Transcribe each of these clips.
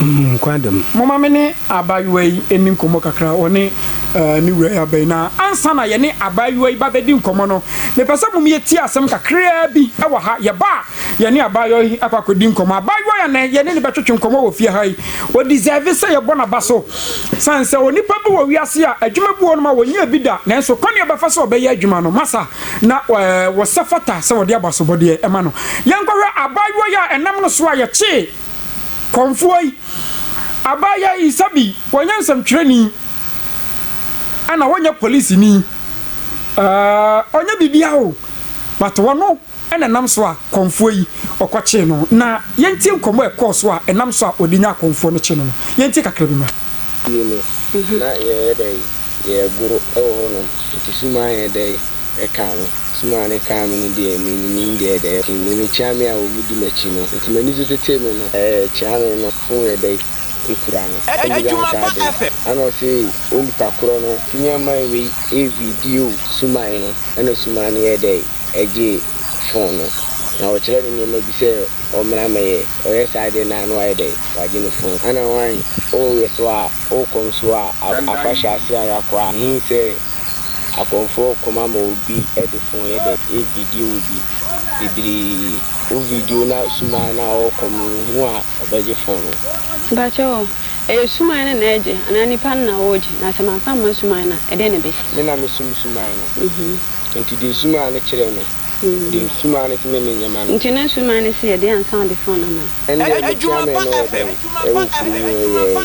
Nkwa da mu. Momma me ne abaayewa yi nni nkɔmmɔ kakra, ɔne ne wura yi aba yi. Na ansa na yɛne abaayewa yi ba bɛdi nkɔmmɔ no, mepɛ sɛ mom yɛtie asɛm kakraa bi wɔ ha. Yɛba a, yɛne abaayewa yi akɔ akɔdi nkɔmmɔ. Abaayewa yi a nnɛ yɛne no bɛtwetwe nkɔmmɔ wɔ fie ha yi, ɔdisɛɛve sɛ yɛbɔ n'aba so. Sane sɛ onipa bi wɔ wiase a, adwuma bi wɔ hɔnom a wɔnyɛɛ bi da, nanso kwan a ɔbɛfa so a ɔbɛyɛ adwuma no, masa, na wɔsɛ fata sɛ wɔde abasobɔdeɛ ma no. Yɛnkɔhwɛ abaayewa yi a ɛnam no so a yɛkyee Kɔmfoɔ yi, abaayewa yi sɛbi wɔnyɛ nsɛmtwerɛni ɛna wɔnyɛ polisini, ɛɛ ɔnyɛ biribiara o, but wɔno ɛna ɛnam so a kɔmfoɔ yi ɔkɔkyee no. Na yɛntie nkɔmmɔ a ɛkɔɔ so a ɛnam so a ɔde nyaa kɔmfoɔ no kye no no. Yɛntie kakra bi mmra. Fie no, na yɛyɛ dɛn? Yɛregoro wɔ hɔnom. Nti suma yɛ dɛn? Ɛkaa me. Suma no kaa me no deɛ, mennim deɛ ɛdɛn. Nti me mekyea me a wɔdi m'akyi no. Nti m'ani so tetee me no, ɛɛ kyea me no, phone yɛ dɛn? Ekura no. Ɛna mebisaa no sɛ adɛn? Ɛna ɔse onipa korɔ no tumi ama wei ɛrevideo suman no. Ɛna suman no yɛɛ dɛn? Ɛgyee phone no. Na ɔkyerɛɛ no nneɛma bi sɛ ɔmmra mmɛyɛ. Ɔyɛ saa deɛ no a na wayɛ dɛn? Wagye ne phone. Ɛna wan? Woyɛ so a, wokɔ nso a, afahyɛ ase a yɛakɔ a, mehui sɛ Akɔmfoɔ kɔma ma obi de phone yɛ dɛ yɛ video bi bebree wo video na suman no a ɔwɔ kɔm no hu a ɔbɛgye phone no. Mpakyɛw, ɛyɛ suman no na ɛgye anaa nipa no na ɔregye? Na sɛ mamfa amma suman no a, ɛdeɛn na ɛbɛsi? Me na me sum suman no, nti deɛ suman no kyerɛ me, deɛ suman no se me menyɛ ma no. Nti na suman no se ɛdeɛn ansa ɔde phone no ama no? Ɛndeɛ mekyea me no wɔ dɛn ɛwɔ kuro mu ɛyɛɛ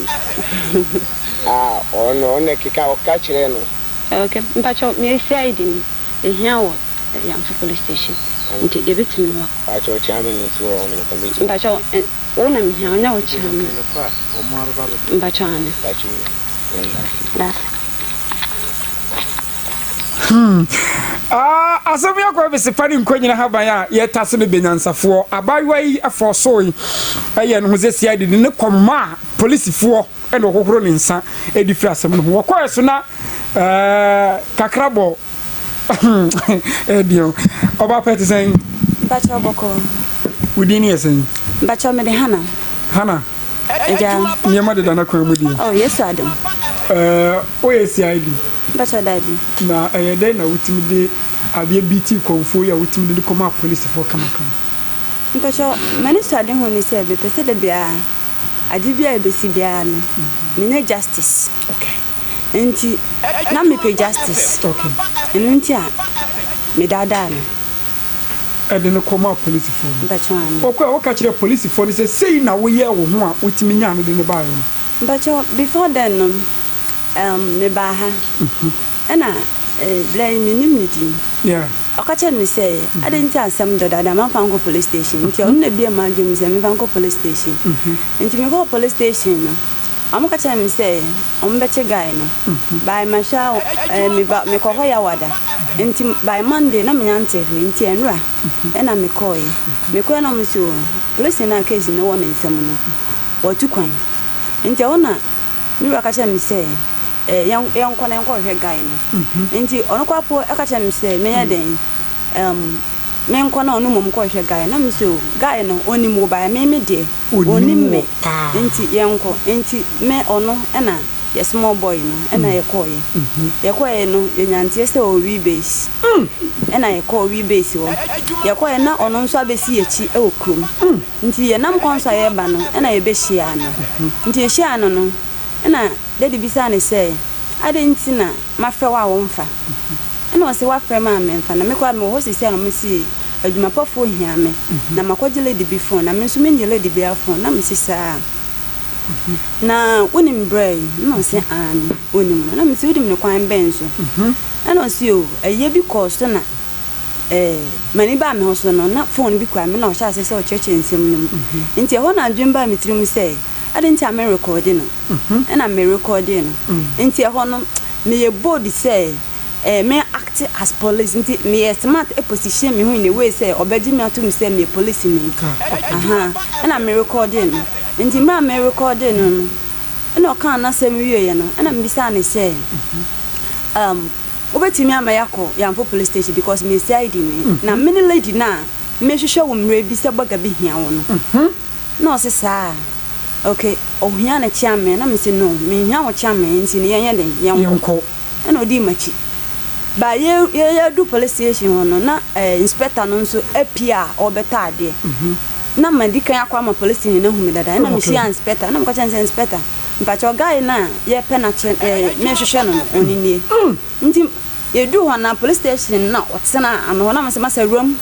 yi. Ah ɔno ɔno na ɛkeka ɔka kyerɛɛ no. Ok mpakyɛw me CID ni ehia wɔ Yamfo police station nti yɛbɛtumi ne wakɔ. Mpakyɛw Kyeame no nso wɔ hɔ nom ka mɛtumi. Mpakyɛw wo na mehia wo nyɛ wo Kyeame mpakyɛw ane. Mpakyɛw yɛn dase. Dase. Hmm ah asɛm yi akɔ ɛfese ne nkɔ nyina haban a yɛtase no bɛnyansafoɔ abaayewa yi fɔɔsoe ɛyɛ ne ho sɛ CID de ne kɔmaa polisifoɔ. Ɛnna ɔhohoro ne nsa de firi asɛm no ho. Wɔkɔɛ so na ɛɛ kakra bɔ ɛdeɛ ɔba pɛ te sɛn? Mpakyɛw bɔkɔɔ. Wo din ne yɛ sɛn? Mpakyɛw mede Hannah. Hannah. Agya. Nneɛma deda n'akwan mu deɛ. Oh Yesu adom. Ɛɛ woyɛ CID? Mpakyɛw daabi. Na ɛyɛ dɛn na wotumi de adeɛ bi tii kɔmfoɔ yi a wotumi de de kɔmaa polisifoɔ kamakama? Mpakyɛw m'anisoadehu ne sɛ mepɛ sɛ da biara Ade biara a ɛbɛsi biara no, menya justice. Nti na mepɛ justice. Ɛno nti a medaadaa no. Ɛde no kɔmaa polisifoɔ no. Mpakyɛw aane. Ɔkɔɛ a woka kyerɛɛ polisifoɔ no sɛ sei na woyɛɛ wo ho a wotumi nyaa no de no baeɛ no? Mpakyɛw before then no, um, mebaa ha. Ɛna eh, bla yi mennim ne din. Yeah. Ɔka kyerɛɛ me sɛ, Adɛn nti a asɛm dadaada mamfa ankɔ police station? Nti ɔno na ebuee m'adwene mu sɛ memfa nkɔ police station. Nti mekɔɔ police station no, wɔka kyerɛɛ me sɛ wɔbɛkye guy no. By mahwɛ a, eh, meba, mekɔɔ hɔ Yawada. Nti by Monday na mennya ntee hwee, nti ɛnora ɛna mekɔeɛ. Mekɔeɛ na wɔse oh, polisini no a case no wɔ ne nsam no, watu kwan. Nti ɛhɔ na me wura ka kyerɛɛ me sɛ, Eh, yɛn, yɛnkɔ na yɛnkɔhwehwɛ guy no. Nti ɔno koraa po ka kyerɛɛ me sɛ menyɛ dɛn, um, menkɔ na ɔno mmom nkɔhwehwɛ guy no. Na mese oh, guy no, ɔnim wo but me me deɛ, ɔnnim me, nti yɛnkɔ. Nti me, ɔno ɛna yɛ small boy no ɛna yɛkɔeɛ. Yɛkɔeɛ no, yɛnya nteɛ sɛ ɔwɔ Wii Base. Ɛna yɛkɔɔ Wii Base hɔ. Yɛkɔeɛ na ɔno nso abɛsi yɛn akyi wɔ kurom. Nti yɛnam kwan so a yɛreba no, ɛna yɛbɛhyiaa no. Nti yɛhyiaa no no, ɛna. Dadi bisaa no sɛ, Adɛn nti na mafrɛ wo a womfa? Ɛnna ɔse, Woafrɛ me a memfa, na me koraa mewɔ hɔ seesei a na wɔse adwumapafoɔ hia me, na makɔgye lady bi phone, na me nso mennye lady biara phone. Na mese, Saa? Na wonim berɛ yi? Ɛnna ɔse, Aane, ɔnim no. Na mese, Wonim no kwan bɛn so? Ɛnna ɔse, O, ɛyɛ bi kɔɔ so na eh, m'ani baa me ho so no, na phone bi kura me, na ɔhyɛɛ aseɛ sɛ ɔkyerɛkyerɛ nsɛm no mu. Nti ɛhɔ na adwene baa me tirim sɛ, adɛn nti a menrekɔɔde no? Ɛna me recordee no nti ɛhɔ no meyɛ bold sɛ eh me act as police nti meyɛ smart position me ho in a way sɛ ɔbɛgye me atom sɛ meyɛ police ni ahaa ɛna me recordee no nti mmerɛ a me recordee no no ɛna ɔkaa n'asɛm wieɛ no ɛna mebisaa no sɛ um wobɛtumi ama yɛakɔ Yamfo police station because meyɛ CID ni na me ne lady no a mehwehwɛ wo mmerɛ bi sɛ bɔga bi hia wo no na ɔse saa. Ok ohia no kyea me na mese no menhia wo kyea me nti no yɛnyɛ den yɛnkɔ ɛna odii makyi ba yɛ yɛdu police station hɔ no na eh, inspector no nso apue a ɔrebɛtɔ adeɛ na madi kan akɔ ama polisini no ahu me dada ɛna mehyia inspector ɛna meka kyerɛ no sɛ inspector mpakyɛw guy no a yɛpɛ no akyɛ eh, mehwehwɛ no no ɔno nie nti yɛduu hɔ na police station na ɔtena ano hɔ na mesɛ masa wuram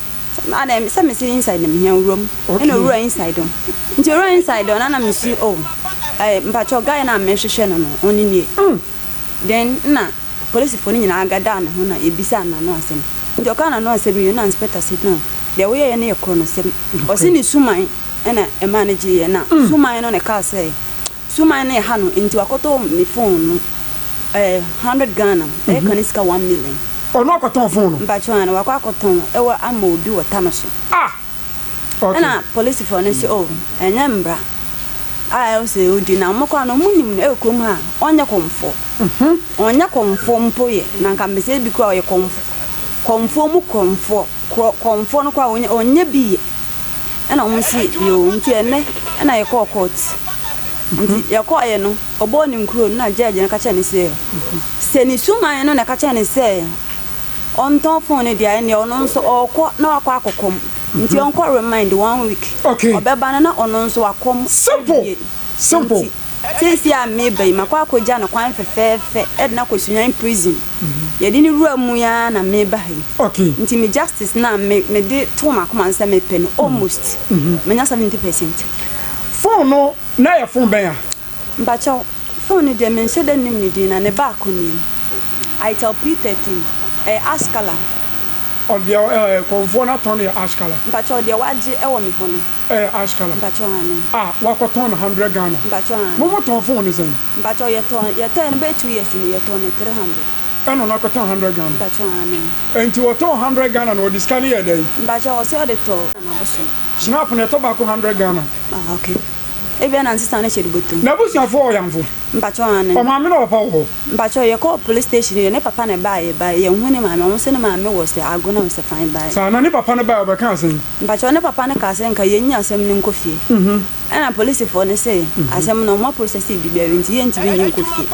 adɛn sɛ mese inside na mehia wuram ɛna owura inside hɔ nti owura inside hɔ na na mesi oh eh, mpakyɛw guy no a mehwehwɛ no no ɔno nie then na Polisifo no nyinaa gadaa ne ho na yebisaa no n'ano asɛm. Ntsi ɔkaa n'ano asɛm wiei no na inspector se no, deɛ woyɛeɛ no yɛ korɔnosɛm. Ɔse ne suman na ɛmaa no gyeeɛ na suman no na ɛkaa sɛ suman no ɛha no nti wakɔtɔ me phone no ɛɛ hundred Ghana ɛyɛ ka ne sika one million. Ɔno akɔtɔn phone no? Mpakyɛw aane wakɔ akɔtɔn ɛwɔ ama obi wɔ Tano so. Ah! Okay. Ɛna polisifoɔ no se oh ɛnyɛ mbra a ɛwɔ sɛ odi na ɔmo koraa no ɔmo nim no ɛwɔ kurom ha a ɔnyɛ kɔmfoɔ. Ɔnyɛ kɔmfoɔ mpo yɛ na nka mese ebi koraa ɔyɛ kɔmfoɔ kɔmfoɔ mu kɔmfoɔ korɔ kɔmfoɔ no koraa ɔnyɛ ɔnyɛ bi yɛ. Ɛna ɔmo se yoo nti ɛnɛ ɛna yɛkɔɔ court nti yɛkɔɔyɛ no ɔbɔɔ ne nkuro no na judge no ka kyerɛɛ no sɛ sɛ ne suman no na ɛka kyerɛɛ no sɛ ɔntɔn phone no deɛ a ɛnneɛ ɔno nso ɔrekɔ na wakɔ akɔkɔm nti ɔnkɔ remind one week Okay. ɔbɛba no na ɔno nso wakɔm Simple. awie Simple. nti seesei a meba yi makɔ akɔgya no kwan fɛfɛɛfɛ de no akɔ Sunyani prison yɛde no wura mu yi ara na meba ha yi Okay. nti me justice no a me mede too m'akoma so sɛ mepɛ no almost manya 70%. Phone no na ɛyɛ phone bɛn a? Mpakyɛw, phone no deɛ menhyɛ da nnim ne din na ne baako nie, Itel P13, ɛyɛ ash colour. Ɔ deɛ ɛɛ kɔnfoɔ no atɔn no yɛ ash colour. Mpakyɛw, deɛ wagye wɔ me hɔ no. Ɛyɛ ash colour. Mpakyɛw aane. A wakɔtɔn no hundred Ghana. Mpakyɛw aane. Mo mo tɔn phone no sɛn? Mpakyɛw, yɛtɔn, yɛtɔɛ no bɛyɛ 2 years ni, yɛtɔn no 300. Ɛna ɔno akɔtɔn hundred Ghana. Mpakyɛw aane. Ɛnti ɔtɔn hundred Ghana no ɔde sika no yɛɛ dɛn? Mpakyɛw, ɔse ɔde tɔɔ n'abosom. Snap no ɛtɔ baako hundred Ghana. Ah okay. Ebia na nsesa no hyɛ de bɔtɔ mu. N'abusuafoɔ wɔ Yamfo. Mpakyɛw aane. Ɔmaame ne ɔpapa wɔ hɔ. Mpakyɛw yɛkɔɔ police station yɛ ne papa na ɛbaeɛ baeɛ yɛnhu ne maame ɔmo se ne maame wɔ sɛ Agona o sɛ fan baeɛ. Saa na ne papa no baeɛ ɔbɛkaa sɛn? Mpakyɛw ne papa no kaa sɛ nka yɛnyi asɛm no nkɔ fie ɛna polisifoɔ no se asɛm no ɔmo aprosɛse biribiara nti yɛntumi nyi nkɔ fie.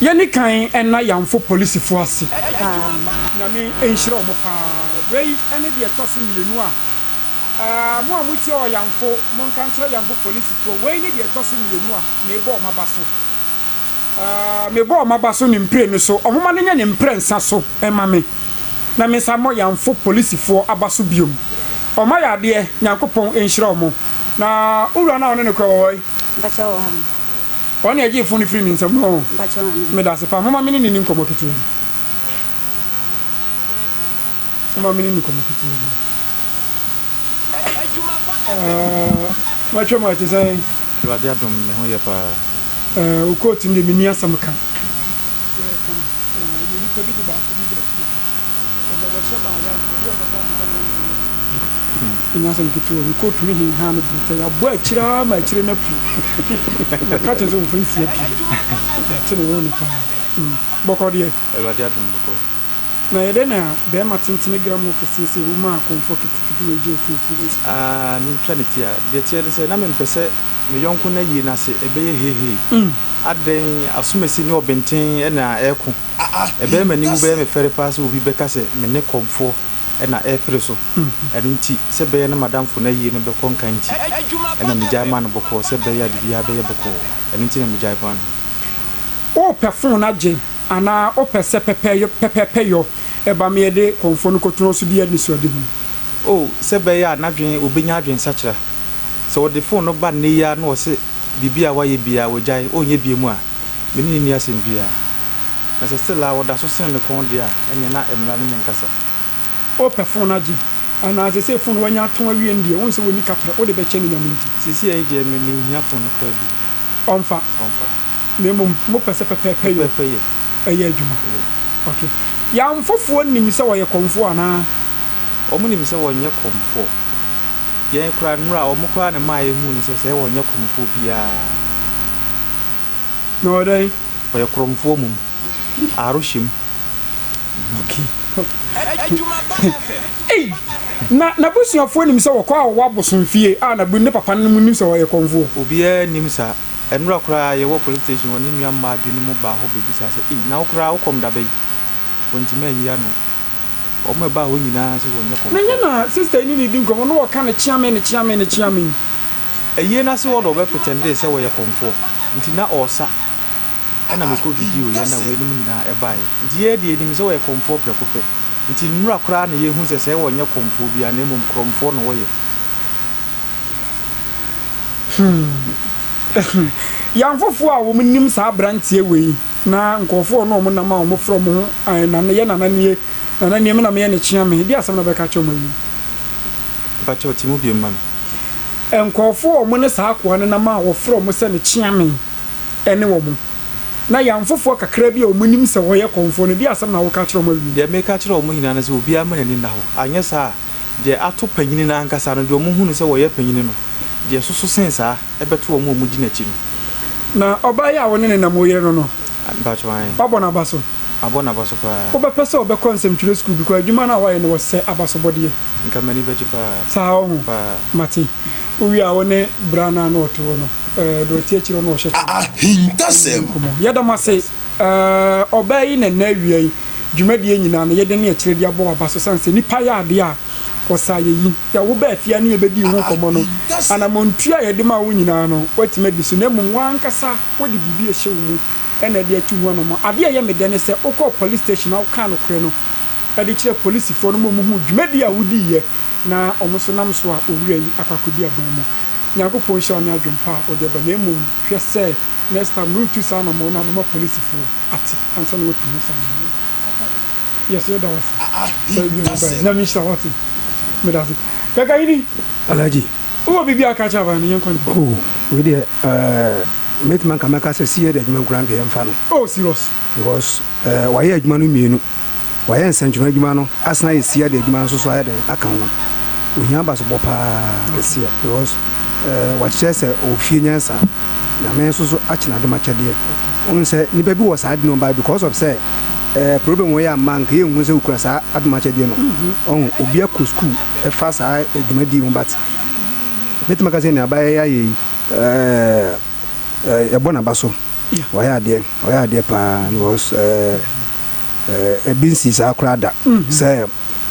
Yɛne kan nna Yamfo polisifo ase. Paa. Nyame nhyira ɔmo paa. Wei ne deɛ ɛtɔ so mienu a mo a motie Ɔyamfo monka nkyerɛ Yamfo polisifoɔ wei ne deɛ ɛtɔ so mienu a meebɔ ɔmo aba so. Mebɔ ɔmo aba so ne mprenu so ɔmo ma no nyɛ ne mprɛnsa so mma me na mensan mmɔ Yamfo polisifoɔ aba so biom. Ɔmo ayɛ adeɛ Nyankopɔn nhyira ɔmo. Na wo wura no a wo ne no kura wɔ hɔ yi? Mpakyɛ ɔwɔ ha. Ɔne ɛgyee fon no firii ne nsam no. Mpakyɛ ame. Medase paa. Momma me ne no nni nkɔmmɔ ketewa bi. Momma me ne no nkɔmmɔ ketewa bi. Uh, matwa mu ɛte sɛn? Awurade adom, me ho yɛ paa. Uh, wo coat no deɛ menni asɛm ka. Yɛ kama. Uh, yɛ nipa bi de baako bi ba fie ha. Ɛnɛ wɔhyɛ baayɛ anka ɔde ɔbɛbɔ ɔmo ɔmo deɛ. Ɛnyɛ asɛm ketewa o, ne kootu no henhaa no brutɛ, yɛabɔ akyire ara ma akyire no apue. Maka kyerɛ no sɛ ɔmfa nsi apue. Yɛate ne wo ne paa. Mm, bɔkɔ deɛ. Awurade adom bɔkɔ. Na ɛyɛ dɛn na bɛɛma tentene gramoo kɛseɛ sei wo maa akɔmfoɔ ketekete wei gye wo fon firi wo nsam? Ah, mentwa ne ti a. Deɛ ɛteɛ ne sɛ, na mempɛ sɛ me yɔnko no ayie no ase ɛbɛyɛ heihei. Adɛn, asomasi ne ɔbenten na ɛreko? Ɛbɛyɛ m'aniwu, bɛyɛ me fɛre paa sɛ obi bɛka sɛ me ne kɔmfoɔ na ɛrepere so. Ɛno nti, sɛ ɛbɛyɛ na m'adamfo no ayie no bɛkɔ nkan nti, ɛna megyae maa no bɔkɔɔ sɛ ɛbɛyɛ a biribiara bɛyɛ bɔkɔɔ. Ɛno nti na megyae maa no. Wopɛ fon agye anaa wopɛ sɛ pɛpɛyɔ pɛpɛpɛyɔ ba ma yɛde kɔmfoɔ no kɔtena so di anisoadehunu? O, sɛ ɛbɛyɛ a n'adwene, ɔbɛnya adwensakyera. Sɛ ɔde fon no ba nnɛ yi ara na ɔse biribi a wayɛ biara wagyae, ɔrenyɛ biom a, me ne no nni asɛm biara. Na sɛ still a ɔda so sene ne kɔn deɛ a, ɛnneɛ na mmara ne no nkasa. Wopɛ fon agye anaa sesei fon wanya atɔn awie no deɛ wohu sɛ wɔnni kaprɛ wode bɛkyɛ no Nyame nti. Seesei yi deɛ me menhia fon no koraa bio. Ɔmfa. Ɔmfa. Na mmom mopɛ sɛ pɛpɛɛpɛ yɔ. Pɛpɛɛpɛ yɛ. Ɛyɛ adwuma. Ɛyɛ adwuma. Ok. Yamfofoɔ nim sɛ wɔyɛ kɔmfoɔ anaa? Wɔn nim sɛ wɔnyɛ kɔmfoɔ. Yɛn koraa nnora wɔn koraa na ɛmaa yɛhuu no sɛ sɛɛ wɔnyɛ kɔmfoɔ biara. Na ɔyɛ dɛn? Ɔyɛ korɔmfoɔ mmom. Aro hyɛ mu. Okay. Ei! Na n'abusuafoɔ nim sɛ wɔkɔ a wɔwɔ abosomfie a na ne papa nom nim sɛ ɔyɛ kɔmfoɔ. Obiara nnim saa. Ɛnora koraa yɛwɔ police station hɔ ne nua mmaa binom baa hɔ bɛbisaa sɛ, Ei, na wo koraa wo kɔm da bɛn? Wɔntumi anyi ano. Wɔn a ɛbaa hɔ nyinaa se wɔnyɛ Na nyɛ kɔmfoɔ. na sister yi ne no redi nkɔmmɔ na ɔka ne kyeame ne kyeame ne kyeame yi. Ayie no ase hɔ na ɔbɛ pretendee sɛ ɔyɛ kɔmfoɔ nti na ɔɔsa ɛna mekɔ video yɛ na weinom nyinaa ɛbaeɛ nti yɛɛ deɛ yɛnim sɛ ɔyɛ kɔmfoɔ prɛko pɛ nti nnora koraa na yɛhu sɛ sɛɛ ɔnyɛ kɔmfoɔ biara na mmom korɔmfoɔ na ɔyɛ. Hmm. Yɛnfofoɔ a wɔn nim saa abranteɛ wei na nkurɔfoɔ a ɔne wɔn nam a wɔn frɛ wɔn ho ae nana yɛ nana nie nana nie me na meyɛ ne kyeame deɛ asɛm na bɛka akyerɛ wɔn awie. Mpakyɛw ti mu biom ma me. Nkurɔfoɔ a wɔne saa akoa no nam a wɔfrɛ wɔn sɛ ne kyeame ne wɔn, na yɛnfofoɔ kakra bi a wɔnim sɛ wɔyɛ kɔmfoɔ no, deɛ asɛm na woka akyerɛ wɔn awie. Deɛ meka akyerɛ wɔn nyinaa ne sɛ obiara mma n'ani nna hɔ, anyɛ saa a, deɛ ato panyini no ankasa no, deɛ wɔhunu sɛ wɔyɛ panyini no, deɛ ɛsoso sen saa bɛto wɔn a wɔdi n'akyi no. Na ɔbaa yi a wo ne no nam, wo yere no no, Mpakyɛw, aane. woabɔ no aba so? Mabɔ no aba so paa. Wobɛpɛ sɛ ɔbɛkɔ nsɛmtwerɛ sukuu because adwuma no a woayɛ no wɔsɛ abasobɔdeɛ. Nka m'ani bɛgye paa. Saa ɔho. Paa. Mate. Wo wie a wo ne bra no a na ɔte hɔ no, ɛɛ deɛ ɔte akyire hɔ no ɔhyɛ kyɛ no. Ahintasɛm. Nkɔmmɔ. Yɛda mo ase. Ɛɛ ɔbaa yi na nnɛ awia yi dwumadie nyinaa no yɛde ne akyire de abɔ w'aba so sane sɛ nipa yɛ adeɛ a ɔsa yɛyi. Yɛ wo baa fie a ne yɛbɛdii ho nkɔmmɔ no, anammɔntuo a yɛde maa wo nyinaa no woatumi adi so na mmom w'ankasa wode biribi rehyɛ wo mu na ɛde atu ho anammɔn. Adeɛ a ɛyɛ me dɛ ne sɛ wokɔɔ police station na wokaa nokorɛ no de kyerɛɛ polisifoɔ no ma wɔhuu dwumadie a wodiiɛ na wɔn nso nam so a owura yi akɔ akɔdi aban mu. Nyankopɔn nhyira wo ne adwen pa a wode aba na mmom hwɛ sɛ next time no wontu saa anamɔn no abɛma polisifoɔ ate ansa na woatu ho saa anamɔn no. Yes, yɛda wo ase sɛ wode wo bae. Nyame nhyira wo ate. Meda ase. Kakahini! Alhaji. Wowɔ biribi a ka kyerɛ aban no? Yɛnkɔ ntɛm. Oh, wei deɛ eh, mɛtumi anka mɛka sɛ CAD adwuma nkura nka yɛmfa no. Oh, serious? Because eh, wayɛ adwuma no mmienu. Wayɛ nsɛntwerɛ adwuma no asan ayɛ CAD adwuma no nso so ayɛ dɛn aka ho. Ohia abasobɔ paa kɛseɛ because eh, wakyerɛ sɛ ɔwɔ fie nyansa. Nyame nso so akyɛ no adom akyɛdeɛ. Wohu sɛ nnipa bi wɔ saa ade no but because of sɛ eh, problem wei amma anka yɛnhu sɛ wokura saa adom akyɛdeɛ no. Ɔho, obi akɔ school ɛfa saa dwumadie ho but mɛtumi aka sɛ nea abayɛ yi ayɛ yi eh, eh, yɛbɔ n'aba so. Wayɛ adeɛ, wayɛ adeɛ paa because eh, eh, ebi nsii saa koraa da sɛ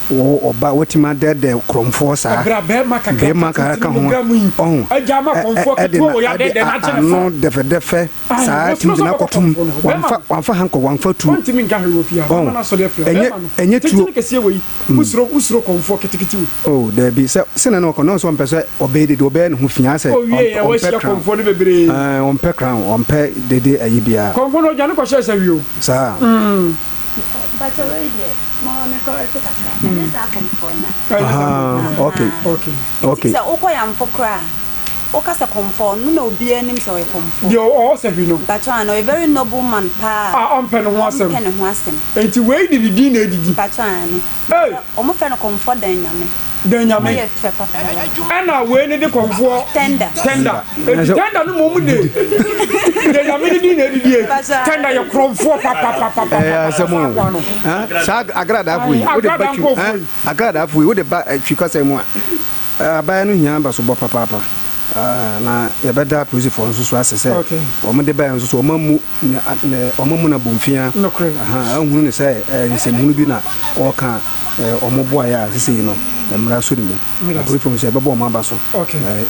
wo ɔba watumi adɛɛdɛɛ korɔmfoɔ saa. Ɛberɛ a bɛrima kakra Bɛrima kakra ka tentene ho mu gram yi ɔho agya ama ɛ- ɛ- kɔmfoɔ ɛde ketewa na wɔ yɛ ɛde adɛɛdɛɛ no a- agye ne ano fa. dɛfɛdɛfɛ Ae, saa wɔsuro tumi sɛ de no ɔbɛkɔ akɔtom kɔmfoɔ no hɔ. Bɛrima wamfa no, wamfa hankɔ wamfa tuo ɔntumi nka hwee wɔ fie ha. ɔho Bɛrima no asɔre afiri ha. ɛnyɛ Bɛrima no, ɛnyɛ tuo tentene kɛseɛ wɔ yi, wosuro, wosuro kɔmfoɔ ketekete wei. Oh dabi sɛ sɛnɛ na ɔkɔ na ɔsɛ ɔmpɛ sɛ ɔbɛyɛ dede ɔbɛyɛ ne ho fi asɛ Ɔwie yɛ ɔmpɛ wahyia crown kɔmfoɔ no bebree. ɛɛ ɔmpɛ crown ɔmpɛ dede ayi biara. Kɔmfoɔ no ɔdwane kɔhyɛɛ sɛ wie o. Saa. Mpakyɛ wei deɛ mama me correct kakra ɛnyɛ saa kɔmfoɔ no a. Ahaa okay Okay. okay. Nti sɛ wokɔ yamfo koraa a woka sɛ kɔmfoɔ ɔno na obiara nim sɛ ɔyɛ kɔmfoɔ. Deɛ ɔwɔ sɛ hwi no. Mpakyɛ ano ɔyɛ very noble man paa. A ɔmpɛ ne ho asɛm. Ɔmpɛ ne ho asɛm. Nti wei de ne din na edidi. Mpakyɛ aane. Ei! Ɔmo frɛ no kɔmfoɔ Dan Nyame. Dan Nyame. Ɔmo yɛ fɛ papa. Ɛna wei ne de kɔmfoɔ. Tender. Tender. Eti tender no mmom de Dan Nyame ne din na edidie. Tender yɛ korɔmfoɔ papapapapa. Ɛyɛ asɛm o. Saa agradaafo yi, wode ba twi, agradaafo yi, wode ba twi kasa mu a, abayewa no hia abasobɔ papaapa. Na yɛbɛda apolisifoɔ nso so ase sɛ wɔn de baeɛ nso so wɔn ammu ne ne wɔn ammu no abomfia. Aha, ahunu no sɛ nsɛmhunu bi na ɔreka a, wɔn boaeɛ a sesei no mmara sɔ ne mu. Apolisifoɔ nso yɛbɛbɔ wɔn aba so.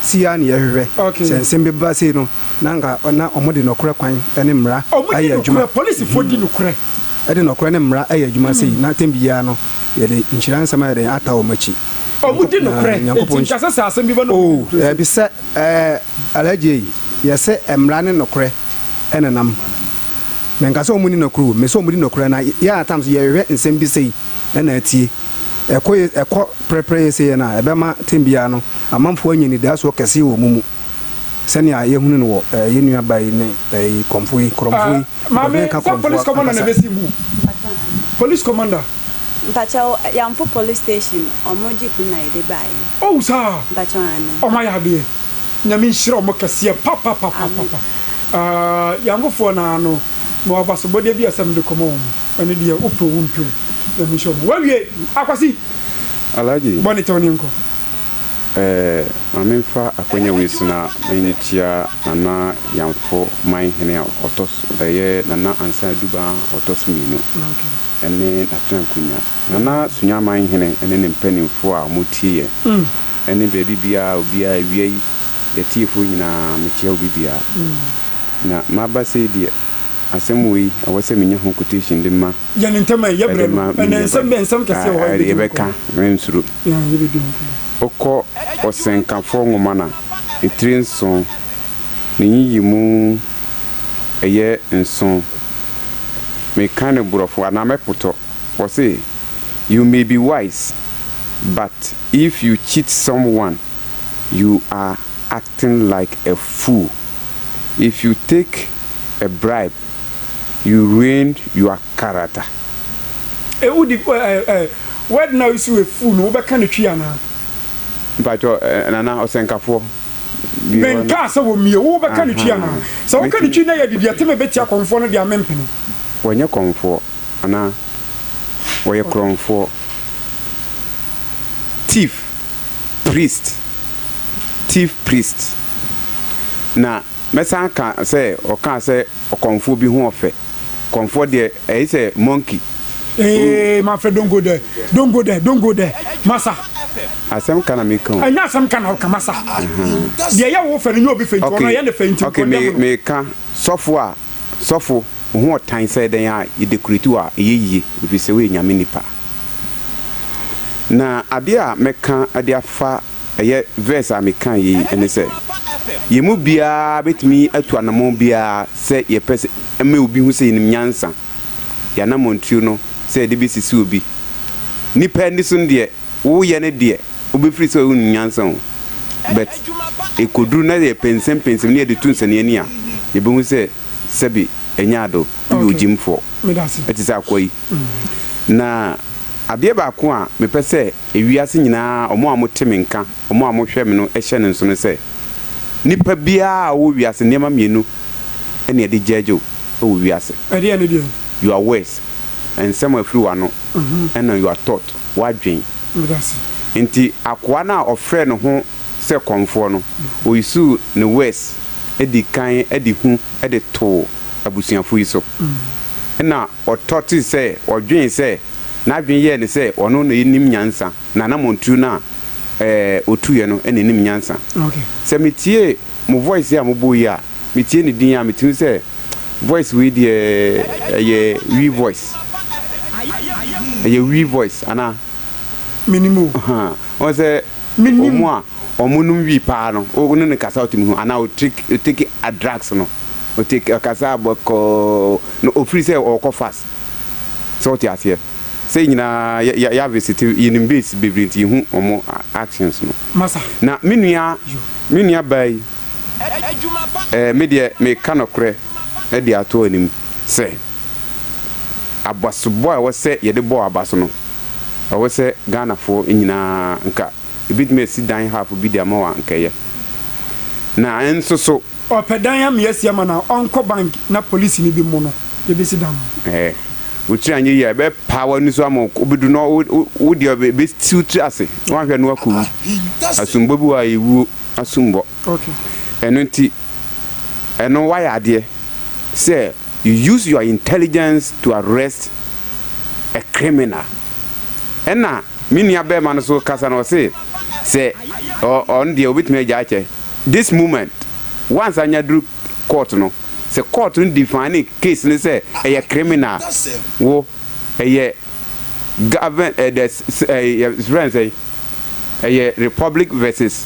Sei ara na yɛhwehwɛ. Sɛ nsɛm bi ba sei no, na anka na wɔde nɔkorɛ kwan ne mmara ayɛ adwuma. Polisifoɔ di nokorɛ. Ɛde nɔkorɛ ne mmara ayɛ adwuma sei na tɛm biara no yɛde nhyira nsɛm ayɛ dɛn ata wɔn akyi. Ɔmo di nokorɛ, enti nka sɛ sɛ asɛm bi ba na ɔmo di nokorɛ Oh, daabi sɛ ɛɛ Alhaji ei, yɛse mmara ne nokorɛ ɛna nam. Menka sɛ ɔmo nni nokorɛ o, mese ɔmo di nokorɛ na yɛn at times yɛhwehwɛ nsɛm bi sei ɛna atie. Ɛkɔ yɛ ɛkɔ prɛprɛ yɛ sei no a, ɛbɛma tɛm biara no amanfoɔ anya anidasoɔ kɛseɛ wɔ ɔmo mu sɛnea yɛhunu no wɔ ɛɛ yɛn nua ba yi ne ɛyi kɔmfo yi, korɔmfoɔ yi, because Maame, menka sɛ police korɔmfoɔ commander na ankasa. ɛbɛsi mu? Police commander. Mpakyɛw Yamfo police station ɔmo jeep no na yɛde baeɛ. Oh saa! Mpakyɛw aane. Ɔmo ayɛ adeɛ. Nyame nhyira ɔmo kɛseɛ papapapapa. Aah Yamfofoɔ naa no mewɔ abasobɔdeɛ bi a ɛsɛ mede kɔma ɔmo. Ɛno deɛ wopɛ o wompɛ o Nyame nhyira ɔmo. Wawie! Akwasi! Alhaji. Bɔ ne kyɛw ne yɛnkɔ. Eh, ma memfa akwanya wei so na menkyia Nana Yamfo Manhene a ɔtɔ so, ɛyɛ Nana Ansah Adubaa a ɔtɔ so mienu, ɛne N'Atenankonnwa. Nana Sunya Manhene ne ne mpanimfoɔ a wɔtie yɛn, ɛne baabi biara obiara, awia yi, yɛatiefoɔ nyinaa, mekyia obi biara. Na maba sei deɛ, asɛm wei, ɛwɔ sɛ menya ho quotation de ma. Yɛ no ntɛm ɛ, yɛbrɛ Ɛde no. ma me Ɛnɛ nua nsɛm ba bɛn, nsɛm kɛseɛ wɔ hɔ a yi. yɛbɛdi ho Yɛbɛka, nkɔmmɔ. mensuro. Yeah, yɛbɛdi ho nkɔmmɔ. Wokɔ Ɔsɛnkafoɔ nwoma no a, etire nson, ne nyiyimu ɛyɛ nson. Meka no borɔfo anaa mɛpotɔ. Wɔse, You may be wise, but if you cheat someone, you are acting like a fool. If you take a bribe, you ruined your character. Eh wo di eh eh word na wo si wɔ fool no wo bɛ ka no twi anaa. Mpakyɛw eh Nana ɔsɛnkafoɔ bi Me hɔ no. nkaa sɛ wɔ mie wo bɛ ka no twi anaa Ahaa sɛ wo ka no mɛtumi. twi na yɛ de deɛ te me bɛ tia kɔnfoɔ no deɛ a me mpene. Wɔnyɛ kɔnfoɔ anaa wɔyɛ korɔnfoɔ thief priest thief priest na Mɛsan aka sɛ ɔkaa sɛ ɔkɔmfoɔ bi ho ɔfɛ. Kɔmfoɔ deɛ ɛye sɛ monkey. Eeii my friend don't go there don't go there don't go there masa. Asɛm ka na meka o. Ɛnyɛ asɛm ka na woka masa. Deɛ ɛyɛ wo fɛ no nyɛ obi fɛ nti ɔno ɛyɛ ne fɛ nti Okay nkɔdɛm no. meka sɔfo a sɔfo wo ho ɔtan sɛ dɛn a yɛ decorate wo a ɛyɛ yie ɛfiri sɛ woyɛ Nyame nipa. Na adeɛ a mɛka de afa ɛyɛ verse a mekaeɛ yi ne sɛ, yɛn mu biara bɛtumi atu anammɔn biara sɛ yɛpɛ sɛ ɛma obi hu sɛ yɛnim nyansa. Yɛn anammɔntuo no sɛ yɛde bɛsisi obi. Nnipa ani so no deɛ, woyɛ no deɛ, wobɛfiri sɛ wonim nyansa o. But ɛkɔduru na yɛpɛnsɛmpɛnsɛm na yɛde to nsɛnneani a, yɛbɛhu sɛ sɛbe ɛnyɛ ado, woyɛ ogyimfoɔ. Ɛte sɛ akoa yi. Na adeɛ baako a mepɛ sɛ Ewiase nyinaa, wɔn a wɔte me nka, wɔn a wɔhwɛ me no hyɛ no nsono sɛ, nipa biara a ɔwɔ wiase, nneɛma mienu na yɛde judge wo wɔ wiase. Ɛdeɛn ne deɛn? Your words, nsɛm a ɛfiri w'ano, ɛna your thought, w'adwen. Medase. Nti akoa no a ɔfrɛɛ ne ho sɛ kɔmfoɔ no, ɔusuu ne words di kan de hu de too abusuafo yi so. Ɛna ɔtɔtee sɛ, ɔdwen sɛ N'adwene yɛɛ no sɛ ɔno na nim nyansa, na anammɔntuo no a ɔtuiɛ no na ɛnim nyansa. Sɛ metie mo voice yi a mobɔ yi a, metie ne din a, metumi sɛ voice wei deɛ ɛyɛ wi voice. Ɛyɛ wi voice anaa? Menim o. Wɔn sɛ wɔn a wɔn nom wi paa no, wo ne no kasa wotumi hu anaa ɔtake drugs no, ɔtake ɔkasa bɔkɔɔ na ɔfiri sɛ ɔrekɔ fast. Sɛ wote aseɛ? Sɛ yɛn nyinaa yɛ yɛ yɛ visit yɛnim base bebree nti yɛhu wɔn actions no. Masa. Na me nua me nua baa yi eh, me deɛ meka nɔkorɛ de ato anim sɛ abasobɔ a ɛwɔ sɛ yɛde bɔ aba so no ɛwɔ sɛ Ghanafoɔ nyinaa nka ebetumi asi dan half bi de ama wo a nka ɛyɛ. Na nso so. Ɔpɛ dan ama yɛasi ama no a, ɔnkɔ bank na polisini bi mmo no, yɛbɛsi dan no. Ɛɛ, wo tiri anyɛ yie a, ɛbɛpaa w'ani so ama wobɛdu na wo wo deɛ ɛbɛsi wo tiri ase na woanhwɛ na woakɔwu. Asombɔ bi wɔ hɔ a ɛwuo asombɔ. Okay. Ɛno nti, ɛno woayɛ adeɛ sɛ you use your intelligence to arrest a criminal. Ɛna me nua bɛɛma no so kasa no ɔse sɛ ɔno deɛ ɔbɛtumi agya akyɛ. This moment once anya duru court no sɛ court no define case no sɛ ɛyɛ criminal wo ɛyɛ govern eh, the eh, yɛ frɛ no sɛn ɛyɛ republic versus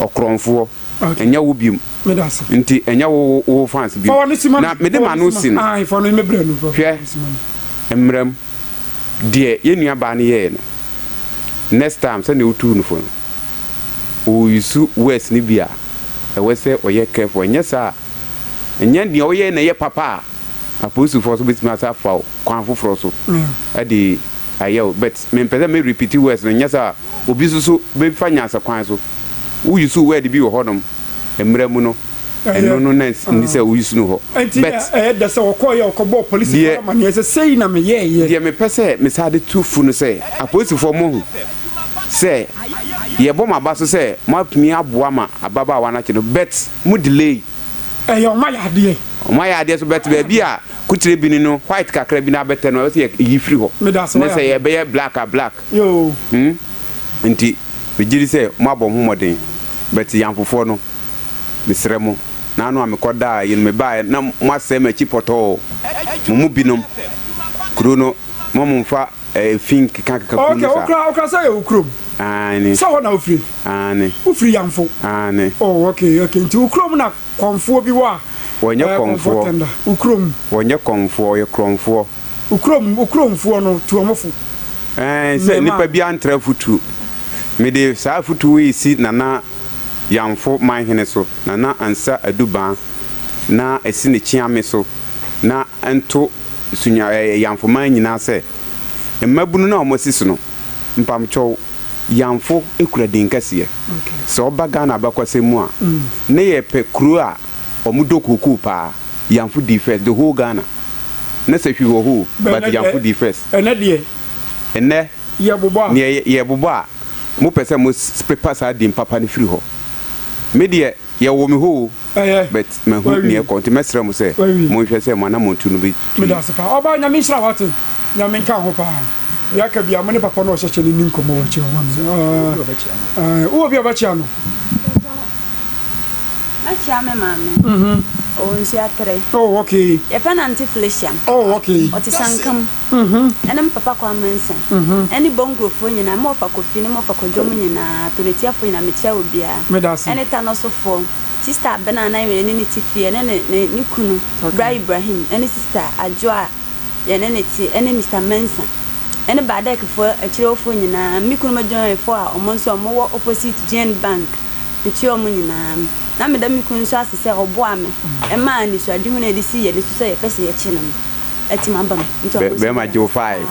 ɔkorɔmfoɔ ɛnyɛ wo biom nti ɛnyɛ wo wo fans biom na mede m'ano si no hwɛ mmeram deɛ yɛn nua baa no yɛɛ no next time sɛdeɛ wotuu no fo no o use words no bi a ɛwɔ sɛ ɔyɛ careful ɛnyɛ saa a ɛnyɛ deɛ ɔyɛ na ɛyɛ papa a apolisifoɔ nso bɛtumi asa afa wo kwan foforɔ so de ayɛ wo but mempɛ sɛ me repeat words no nyɛ saa a obi nso so bɛfa nyansa kwan so wo use word bi wɔ hɔnom mmerɛ mu no ɛno no na nni sɛ wo use no hɔ Ɛnti but ɛyɛ dɛ sɛ ɔkɔeɛ ɔkɔbɔɔ polisifoɔ deɛ no amaneɛ sɛ sei na meyɛeɛ. deɛ mepɛ sɛ mesan de to fu no sɛ apolisifoɔ moahu. Sɛ yɛbɔ mo aba so sɛ moatumi aboa ma ababaawa no akye no but mo delay. Ɛyɛ ɔmo ayɛ adeɛ. Ɔmo ayɛ adeɛ so but baabi a kutire bini no white kakra bi no abɛtɛ no ɛwɔ sɛ yɛ yi firi hɔ. Meda ase Ne wayɛ sɛ adeɛ. ɛbɛyɛ black a black. Yoo. Hmm nti megye di sɛ moabɔ mo ho mmɔden but Yamfofoɔ no mesrɛ mo naano a mekɔ daa yi no mebaeɛ na moasɛe m'akyi pɔtɔɔ mo mu binom kuro no mo momfa Efi nkekakeka kuo Okay, no saa. wokura wokura sɛ yɛ wo kurom. Aane. Sɛ hɔ na wofiri? Aane. Wofiri Yamfo? Aane. Oh, okay, okay. Nti wo kurom na kɔmfoɔ bi wɔ a? Wɔnyɛ Ɛyɛ kɔmfoɔ kɔmfoɔ. tɛnda. Wo kurom. Wɔnyɛ kɔmfoɔ, ɔyɛ korɔmfoɔ. Wo kurom, wo kuromfoɔ no, tu wɔn fo. Ɛɛ, sɛ Mmɛɛmaa. nipa biara ntra afutuo. Mede saa afutuo yi resi Nana Yamfo Manhene so, Nana Ansah Adu Baa, na asi ne Kyeame so, na nto Sunya ɛɛ Yamfo man nyinaa sɛ, mmabunu no a wɔasi so no, mpamkyɛw, Yamfo kura din kɛseɛ. Sɛ woba Ghana abakɔsɛm mu a, ne yɛpɛ kuro a wɔdɔ kookoo paa, Yamfo dii first, the whole Ghana. Na sɛ hwii wɔ hɔ o, But but ɛnɛ Yamfo deɛ, dii first. ɛnɛ deɛ. Ɛnnɛ, Yɛbobɔ a. neɛ yɛbobɔ a, mopɛ sɛ mo pepa saa din papa no firi hɔ. Me deɛ, Yɛwɔ me hɔ o Ɛyɛ. but mahu Wawie. nea ɛkɔ nti mɛsrɛ mo sɛ Wawie. monhwɛ sɛ mo anammɔntu no bɛtu yie. Medase paa ɔbaa nyame nhyira wo ate nyame nka ho paa deɛ aka biaa mo ne papa no ɔhyɛ kyɛ no nni nkɔmmɔ wɔ akyire hɔ ma me aah wowɔ bi a ɔbɛkyea no. Mɛkyea me maame. Ɔwɔ Nsuaterɛ. Oh okay. Yɛfrɛ no Auntie Felicia. Oh okay. Ɔte Sankam. Ɛne me papa Kwame Mensah. Ɛne Bongurofoɔ nyinaa, me wɔfa Kofi ne me wɔfa Kwadwo mo nyinaa, Tonetiafoɔ nyinaa, mekyia obiara. Medase. Ɛne Tanɔsofoɔ, Sister Abena a na yɛne no te fie, ɛne ne ne ne kunu, Bra Ibrahim, ɛne Sister Adwoa a yɛne no te, ɛne Mister Mensah, ɛne Badɛkfoɔ akyirewfoɔ nyinaa, me kunom adwumayɛfoɔ a wɔn nso wɔwɔ opposite Jane Bank, mekyia wɔn nyinaa. Na meda me kunu nso ase sɛ ɔboaa me maa anisoadehunu a yɛde sii yɛn ani so sɛ yɛpɛ sɛ yɛkye no no. atim aba mu nti ɔmo nso Bɛrima gye wo five.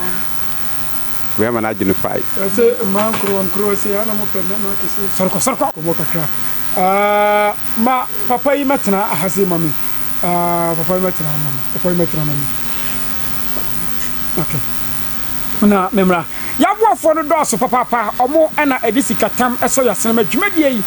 Bɛrima no agye no five. Ɛsɛ mmaa nkorowa nkorowa sei ana mo pɛ mmarima akɛseɛ. Sɔre kɔ sɔre kɔ. Nkɔmmɔ kakra ah ma papa yi mɛtena aha sei ma me ah papa yi mɛtena ha ma me papa yi mɛtena ma me okay na me mmra. Y'aboafoɔ no dɔɔso papaapa ɔmo na ɛde sika tam sɔ y'asene ma dwumadie yi.